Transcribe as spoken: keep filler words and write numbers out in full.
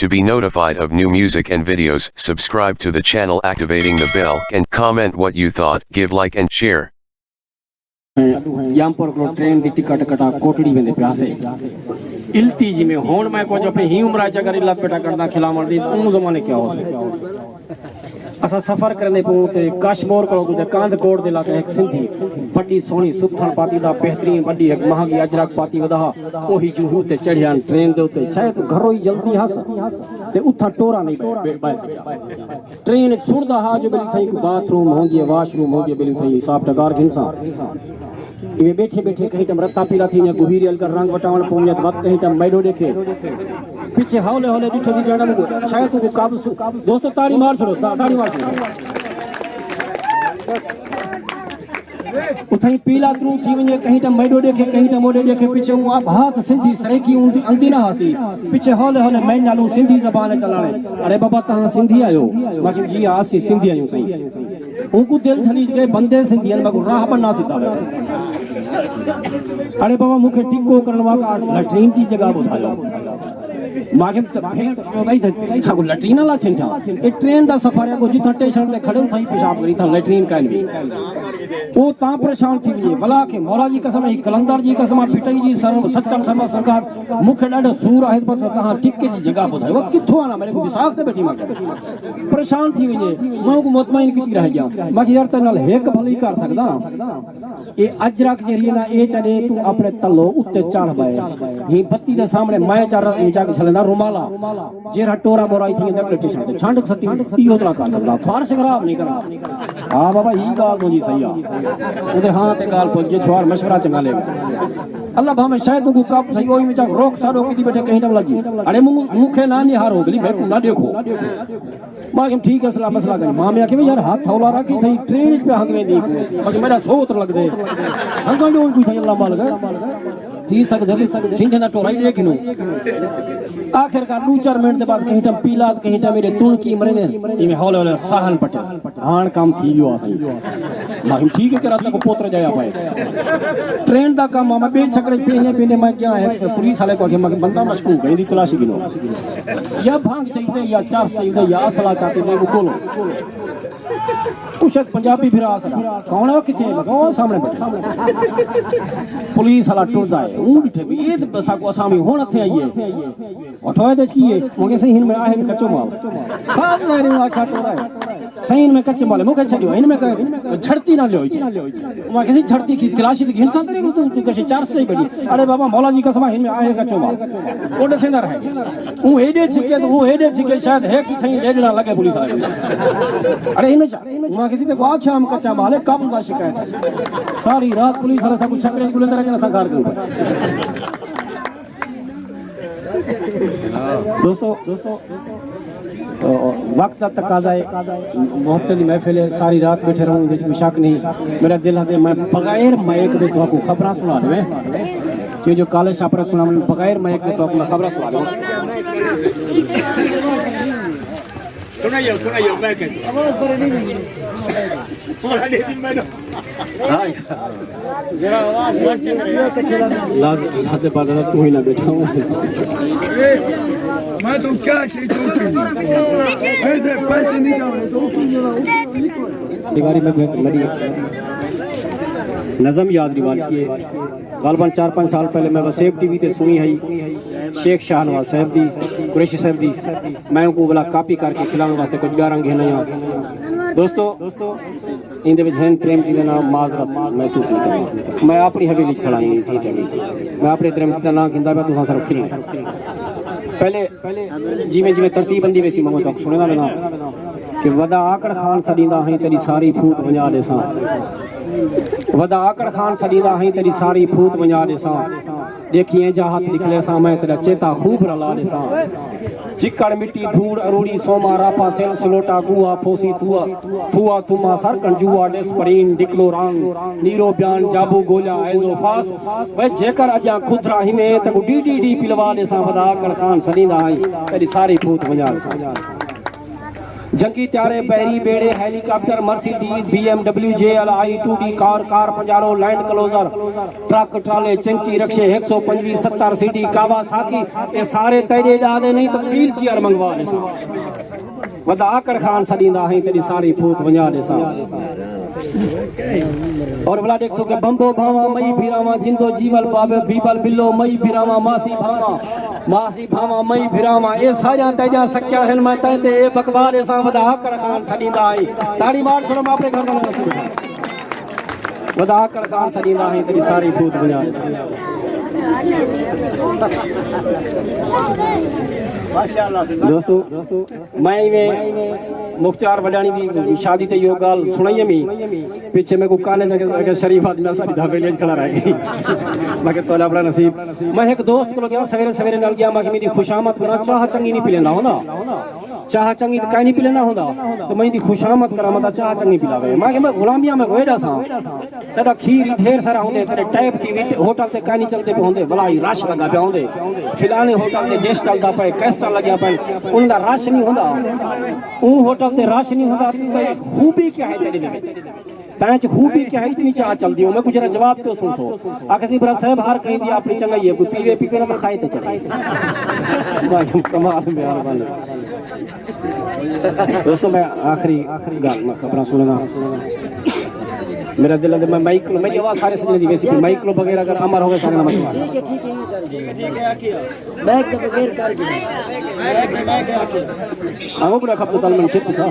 To be notified of new music and videos, subscribe to the channel activating the bell and comment what you thought, give like and share. Jampur کولوں train دی ticket کٹا کوٹڑی ویندے پیا سے۔ التی جی میں ہون میں کچھ اپنی ہی عمرہ چا کر الت بیٹا کردا کھلاوݨ دی اوں زمانے کیا ہو سی۔ اساں سفر کرندے پوں تے کاشمور کولوں کجھ کاندھ کوٹ دے لاتے ہک سندھی وڈی سوہݨی ستھݨ پاتی دا بہترین وڈی ہک مہنگی اجرک پاتی ودا ہا۔ اوہی جو ہو تے چڑھیا ٹرین دے اتے شاید گھروں ہی جلدی ہس تے اتھاں ٹورا نہیں بہ سکیا۔ ٹرین اچ سݨدا ہا جو بلی تھئی کو باتھ روم ہوندی ہے، واش روم ہوندی ہے، بلی تھئی حساب ٹکار گھنساں۔ ایویں بیٹھے بیٹھے کہیں ٹائم رتا پیلا تھی یا گہیری الکر رنگ وٹاوݨ پوندی ہے، وقت کہیں ٹائم میڈو ݙیکھے۔ پچھے ہولے ہولے ݙٹھے سی جاندا مگو شاید کو قبض۔ دوستو تاڑی مار چھوڑو، تا- تاڑی مار چھوڑو۔ اتھائیں پیلا ترو تھی ونجے، کہیں ٹائم میڈو ݙیکھے، کہیں ٹائم اوڈے ݙیکھے، پچھے اوں آپ ہاتھ سندھی سریکی اوں دی اندی نہ ہاسی۔ پچھے ہولے ہولے میں نالوں سندھی زبان چلانے۔ ارے بابا تہاں سندھی آیو؟ ماکھے جی آسی سندھی آیوں سائیں۔ اوں کو دل جھلیج گئے بندے سندھی ہیں، ماکو راہ بننا سدھا ویسے۔ اڑے بابا مکھے ٹکو کرن والا لٹرین دی جگہ ٻدھایو۔ ماکھے تے بھیڑ جو دائی تھا ساکو لٹرین والا تھن تھا۔ اے ٹرین دا سفر ہے کو جتھاں ٹیشن تے کھڑے ہو تھائی پیشاب کری تھا لٹرین کائن بھی۔ او تاں پریشان تھی ویے بلا کے مولا جی قسم ہے، کلندر جی قسم، پٹائی جی سر، سچکن سر سرکار، مکھے ڈاڈا سور آہد پر کہاں ٹکے جی جگہ ٻدھائی۔ وہ کتھوں آنا میرے کو وساخ تے بیٹھی ماکھے۔ پریشان تھی ویے، میں کو مطمئن کیتی رہ گیا۔ ماکھے یار تیرے نال ہک بھلی کر سکدا۔ اے اجرک جیڑھی ہے نا، اے چلے توں اپݨے تلو اتے چڑھ بئے۔ ہی بتی دے سامݨے میں چڑھ رہا، اے جا کے چھلے نا رومالا۔ جیڑھا ٹورا مورا تھی اندر پولیس اسٹیشن تے چھنڈ سٹی، ایہو طرح کر سکدا، فرش خراب نہیں کرنا۔ ہاں بابا، ہی ڳالھ تہاݙی صحیح آ۔ اودے ہاں تے ڳالھ پڄ ڳئی، چھوار مشورہ چنڳا لے۔ اللہ بھاویں شاید توں کو کپ صحیح ہوئی وچ روک ساݙو کیتی بیٹھے کہیں ٹائم لڳی۔ اڑے موں-، مکھے نہ نہار ہو گلی، میں کو نہ ݙیکھو۔ میں آکھیا ٹھیک ہے، اصلاح مسئلہ کر۔ ماں میں آکھیا یار ہتھ ہولا رکھ، تھئی ٹرین وچ پیا ہنگ ویندی۔ میں آکھیا میرا سوت لگ دے۔ ہنگاں جو کوئی تھئی اللہ مالک ہے۔ تھی سکدے سنگھ دا ٹورا ہی ݙیکھ نو۔ آخر کار ݙو چار منٹ دے بعد کہیں ٹائم پیلا، کہیں ٹائم میرے تن کی مرے نے، ایویں ہولے ہولے ساہن پٹے۔ ہاݨ کم تھی ویو آ سائیں۔ میں آکھیا ٹھیک ہے کہ رات کو پوتر جایا پائے۔ ٹرین دا کم آ، میں ٻئے چھکڑے پیندے پیندے میں ڳیا ہے پولیس والے کو آکھیا میں بندہ مشکوک ہے، ایندی تلاشی گھنو۔ یا بھنگ چاہیدے، یا چرس چاہیدے، یا اسلحہ چاہیدے، وہ کولو۔ او شخص پنجابی بھرا ساݙا۔ کون ہے؟ کتھے؟ میں کہا، او سامݨے بیٹھا۔ پولیس والا ٹردا ہے، اوں ݙٹھے بھی، اے تے بس ساکو اسامی ہݨ اتھے آئی ہے۔ اٹھوئے دے کی ہے؟ مونگے سائیں ہن میں آہن کچو مال۔ صاف ظاہر ہے، آکھا ٹورا ہے۔ سائیں ہن میں کچے مال ہے، مونگے چھڈیو، ہن میں کہ جھڑتی نہ لیو۔ مونگے سی جھڑتی کی تلاشی دی گھن ساں تیرے کو، تو، تو کشے چار سے بڑی۔ اڑے بابا، مولا جی قسم، ہن میں آہن کچو مال۔ او ݙسیندا رہ ڳیا۔ اوں ایݙے چھکے، تو اوں ایݙے چھکے، شاید ہے کتھے ہی ݙیݙ نہ لڳے پولیس والے۔ اڑے ہن میں چا-، ماں کسی تے کو آکھیا ہم کچا مال ہے، قبض دا شکایت ہے۔ ساری رات پولیس والے ساکو چھکڑے گلے تے رکھنا سا گھر کے اوپر۔ دوستو، وقت دا تقاضا ہے، محبت دی محفل ہے، ساری رات بیٹھے رہوں، اندے وچ کوئی شک نہیں۔ میرا دل ہے کہ میں بغیر مائک دے تہاکوں خبراں سنا ݙیواں، کیوں جو کالج شاپر سنا، میں بغیر مائک دے تہاکوں میں خبراں سنا ݙیواں۔ سنائیو، سنائیو، میں کہہ۔ لاز، لاز دے بعد تو ہی نہ بیٹھا ہوں۔ میں تو کیا چیز تو پیسے، پیسے نہیں جا رہے تو۔ دیواری میں بہت مری۔ نظم یاد دیوار کی ہے۔ غالباً چار پنج سال پہلے میں وسیب ٹی وی تے سنی ہئی شیخ شاہ نواز صاحب دی، قریشی صاحب دی۔ میں اونکوں ولا کاپی کر کے کھلاوݨ واسطے کجھ ڳالھاں گھن آیا۔ دوستو، ایندے وچ ہن پریم جی دے نال معذرت محسوس نہیں کردا۔ میں اپݨی حویلی وچ کھڑا ہاں، ٹھیک ہے۔ میں اپݨے پریم جی دا ناں گھندا پیا، تساں صرف کھلو۔ پہلے جیویں جیویں ترتیب بندی ویسی، میں تہاکوں سݨیندا وینداں کہ ودا آکڑ خان سݙیندا ہئیں، تیݙی ساری پھوت ونڄا ݙیساں۔ ودا آکڑ خان سݙیندا ہئیں، تیݙی ساری پھوت ونڄا ݙیساں۔ ݙیکھیں اینجھا ہتھ نکلیساں، میں تیݙا چیتا خوب رلا ݙیساں۔ چکڑ مٹی دھوڑ اروڑی سوما راپا سل سلوٹا گوہا پھوسی تھوا، تھوا تما سر کنجوا ݙس پرین ڈکلو رنگ نیرو بیان جابو گولا ایزو فاس۔ وے جیکر اڄاں کھدرا ہیویں تیکوں ڈی ڈی ڈی پلوا ݙیساں، ودا آکڑ خان سݙیندا ہئیں، تیݙی ساری پھوت ونڄا ݙیساں۔ جنگی طیارے، بحری بیڑے، helicopter, Mercedes, B M W, J L I, two D car, car Pajero, land cruiser, truck, ٹرالے، چنگچی، رکشے، ہک سو پنجویہہ، ستر، سی ڈی، کاوا ساکی، اے سارے تیݙے ݙاہ دے نہیں تاں ویل چیئر منگوا ݙیساں۔ ودا آکڑ خان سݙیندا ہیں، تیݙی ساری پھوت ونڄا ݙیساں۔ اور ولا ݙیکھسو کہ بمبو بھاواں مئی بھیراواں، جندو جیول پاوے بیبل بلو مئی بھیراواں، ماسی بھاواں، ماسی بھاواں مئی بھیراواں، اے ساریاں تیݙیاں سکیاں ہن، میں تیں تے اے بکوا ݙیساں۔ ودا آکڑ خان سݙیندا ہیں، تاڑی مار چھوڑو، میں اپݨے گھر والوں کو سݙیندا۔ ودا آکڑ خان سݙیندا ہیں، تیݙی ساری پھوت ونڄا ݙیساں۔ دوستو، میں ایویں مختیار وڈاݨی دی شادی تے ایہو ڳالھ سݨائی ہمی، پچھے میکوں کانے جگہ، اگر شریف آدمی ساری دھابے لے کھڑا رہ ڳئی۔ میں کہ تہاݙا بڑا نصیب۔ میں ہک دوست کولوں ڳیا، سویرے سویرے نال ڳیا، میں کہ میری خوشامد کراں، چاہ چنگی نہیں پلیندا ہوندا۔ چاہ چنگی تے کائنی پلیندا ہوندا، تے میں دی خوشامد کراں، میں چاہ چنگی پلاوے۔ میں کہ میں غلامیاں میں کوئی ݙساں۔ تیݙا کھیر ہی ڈھیر سارا ہوندے، تیݙے ٹیپ ٹی وی تے ہوٹل تے کائنی چلدے پئے ہوندے، ولا ہی رش لڳا پیا ہوندے۔ فلانے ہوٹل تے ڈش چلدا پئے، کیسٹا لڳیا پئے، انہاں دا رش نہیں ہوندا۔ اوں ہوٹل تے رش نہیں ہوندا، تے خوبی کیا ہے تیݙے دے وچ؟ تیں چ خوبی کیا ہے، اتنی چاہ چلدی ہو؟ میں کجھ جواب تے سݨسو۔ آکھسی برا صاحب، ہر کہیں دی اپݨی چنڳائی ہے، کوئی پیوے پیوے نہ کھائے تے چلے۔ بھائی کمال، مہربانی۔ دوستو، میں آخری ڳالھ، میں خبراں سݨنا۔ میرا دل ہے، میں مائیک کوں، میری آواز سارے سڄݨیں دی ویسی، مائیک کوں بغیر اگر امر ہووے، سارے نہ مچ مار۔ مائیک دے بغیر کر گیا۔ آؤ بڑا خبر تال من چپ سا۔